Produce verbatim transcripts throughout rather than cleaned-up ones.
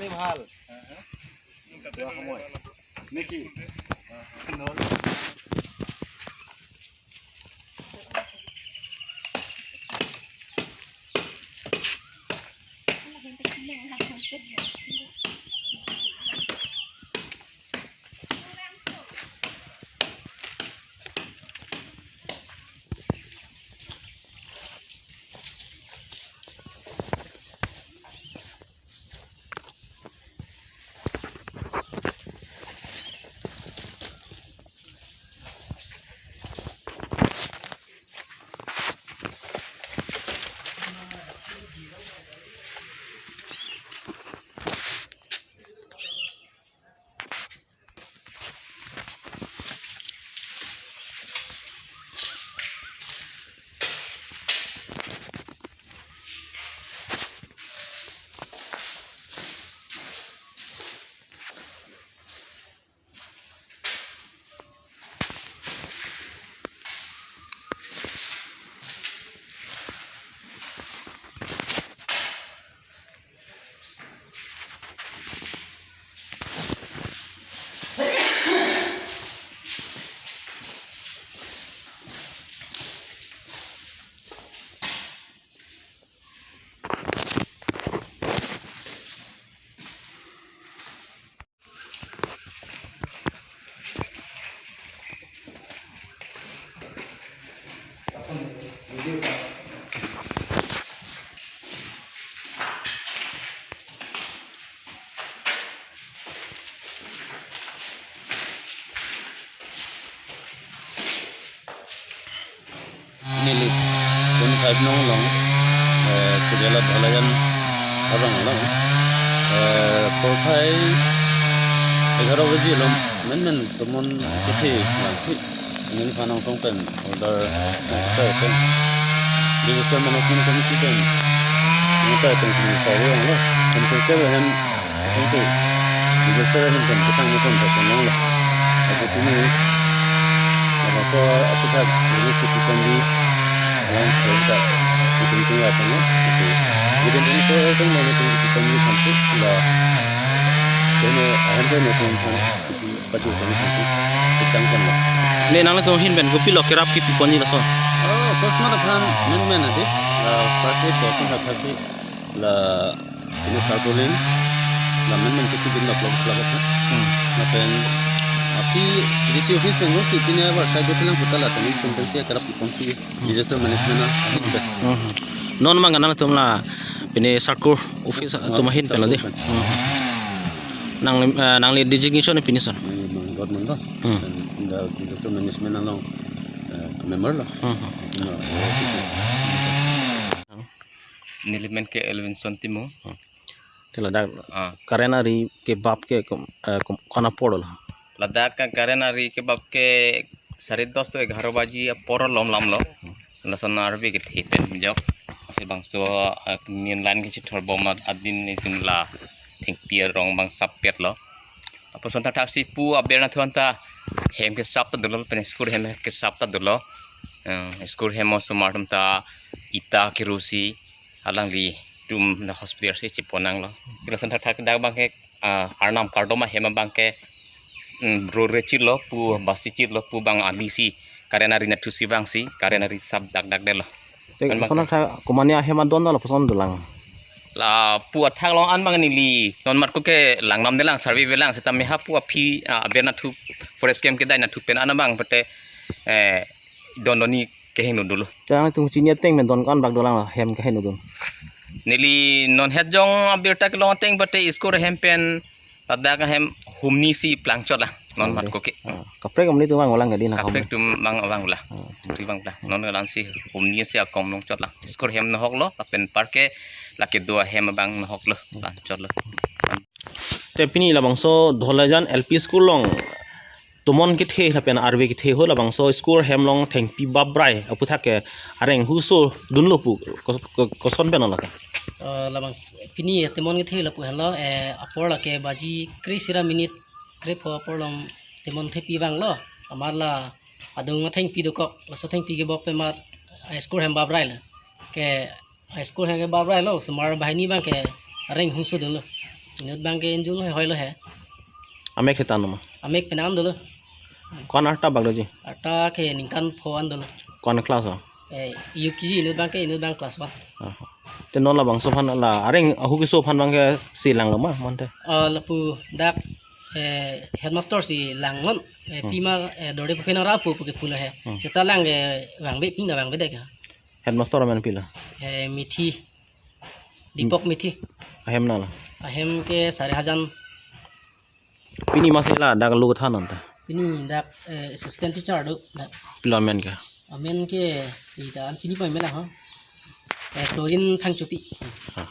ভাল। চোৱা সময়। নেকি? Neli twenty-five nong along, eh, Kejala Dholajan arong along, eh, porphai egharo baji along menmen tomon kethe vangsi neliphan angsong pen order nangkachoi pen Disaster Management Committee pen nangkachoi pen sini sari onglo. Pen sir ke hem Thank you. Disaster ahin pen ketang nipon thapon longlo. Ajo pini apa apa aputhak ini si Piponji alang cerita. Itu itu ya kan ya. Itu. Jadi ini itu itu mau itu itu Piponji sampai lah. Ini ahem tu ni pun kan itu baju kan itu kita kan lah. Le nangtum ahin pen kopilo kerap ke Piponji lason? Oh, postmortem aphan menmen adi. La first aid ko pun thapsi la ini tarpaulin, la menmen ke sibin la plok plok apa. Hmm. Lapen api D C office yang si pini abar saya gue bilang kita la tadi tentang saya kerap dikonsumsi disaster management na. Hmm. Non abang nangtum la pini circle office atum ahin pen lo dei. Circle pen. Hmm. Nang, eh, nangli designation pini son? Ini Bang Godman to. Hmm. Dan the disaster management along, eh, member lo. Hmm. Nah, neli men ke Elvinson Timung. Te ladak ah, current ari kebap ke kom-, eh, kom-, kona apor lo? Ladak ke current ari kebap ke sare dos to egharo baji apor lom lam lo. Lason arve kethe pen jok. Lasi bangso, eh, main line kechithor bom adin itum la thengpi arong bang sap pet lo. Apotson thakthak si pu aber nathu anta hem ke sap ta dolo, pen school hem ke sap ta dolo. Eh, school hem osomar atum ta ita kerosi alangli atum na hospital si chepon nanglo. Lason thakthak dak abang ke, ah, Arnam kardom ahem abang ke, mm, rore chit lo, pu basti chit lo, pu bang ali si current ari nathu si vangsi current ari sap dak dak detlo. Te an bang lason ke thakthak komane ahem adon dolo lapuson dolang? Lapu athak along an bang neli non mat ko ke lang nam detlang, survey velang, seta meha pu aphi, ah, aber nathu forest camp kedai nathu pen an bang pete, eh, don doni kehingno dolo. Te nangtum chini ateng pen don ko-an bak dolang hem kehingno dun? Neli non het jong abirta kelong ateng pete school hem pen ladak ahem humni si plangchot la non mat ko ke. Ah, kaprek amli tum bang olang kadi na kaprek tum bang abang la. Ah. Tum bang la. Non galan si humni si akong nongchot la. School hem nohok lo, lapen parke lake dua hem abang nohok lo, plangchot lo. Te pini labangso Dholajan L P School along tomon kethe lapen arve kethe ho labangso school hem along thengpi baprai aputhak ke areng huso dunlo pu ko-, ko-, koson pen lake? Eh, labang s-, pini temon kethe lapu henlo, eh, apor lake baji kre-isi ra minute krepho apor along temon thepi vanglo. Amat la adung athengpi dokok, laso thengpi kebok pen amat, eh, school hem baprai lo. Ke high school hem ke baprai lo, osomar banghini abang ke areng huso dunlo. Inut abang ke injul he, hoi lo he. Amek hetan ma? Amek penang dolo. Ko-an arta bak doji? Arta ke ningkan pho an dolo. Ko-an class o? Eh, U K G inut abang ke, inut abang class one. Aha. Te non labangso aphan la areng ahu keso aphan abang ke si lang lo ma mante? Oh, lapu dak, eh, headmaster si lang non. Eh, Hmm. pima, eh, dore pu pina ra pu pu ke pulo he. Hmm. Seta lang ke vangve, pina vangvedetke. Headmaster amen pilo? Eh, Mithi. Deepak Mithi. Ahem nanglo? Ahem ke sare hajan. Pini masi ladak lo kethan anta? Pini dak, eh, assistant teacher do dak. Pilo amen ke? Amen ke ita an chini pai mela ho. Eh, Florin Phangchopi. Ah.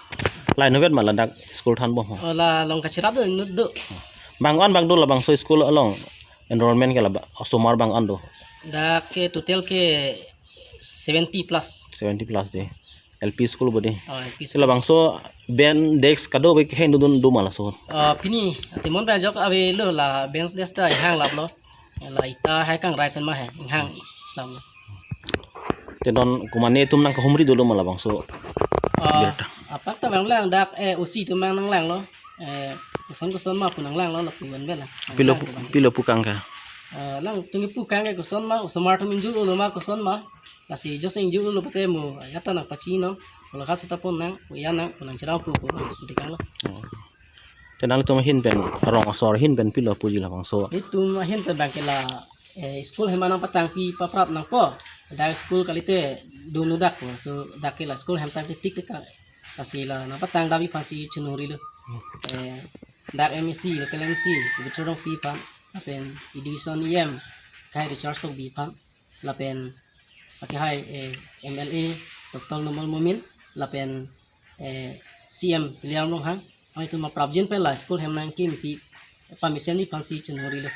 Lain hovet ma ladak school thanbom ho? Oh, la along kachirap do inut do. Bang ko-an bak do labangso school along enrollment ke laba osomar bang ko-an do? Dak ke total ke seventy plus. Seventy plus dei. L P school bo dei. Oh, L P school. Labangso bench, desk kado bek heng dun do ma laso? Oh, pini, timon pa jok ave lo la bench desk ta hang lap lo. La ita hai kangrai pen ma he, hang lap lo. Te non komat netum nangkahumri dolo ma labangso? Oh, birta. Apak ta bang lang dak, eh, O C atum bang nanglang lo. Eh, koson koson ma pu nanglang lo, lapu ven bela. Pilo pu, pilo pu kang ke? Eh, lang tung pu kang ke koson ma, osomar atum injul lo ma koson ma. Lasi joseng injul lo pute mo, ya ta nangpachi non. Kalau khas ta pon nang, ya nang, pon nang cherap pu pu, pu di kang lo. Oh. Te nanglitum ahin pen, rong asor ahin pen pilo puji labangso? Itum ahin pen bang ke la, eh, school hem nangpatangpi paprap nangpo. Dak school kalite dun udak po. So dak ke la school hem tang titik tik ka. Lasi la nangpatang dabi aphansi chunuri lo. Eh, dak M A C, local M A C, Bithro Rongpi aphan, lapen education E M, Khai Richard Tokbi aphan, lapen akehai, eh, M L A Doctor Numal Momin, lapen, eh, C M Tuliram Ronghang, itum aprapjin pen la school hem nangkimpi permission aphansi chunuri lo.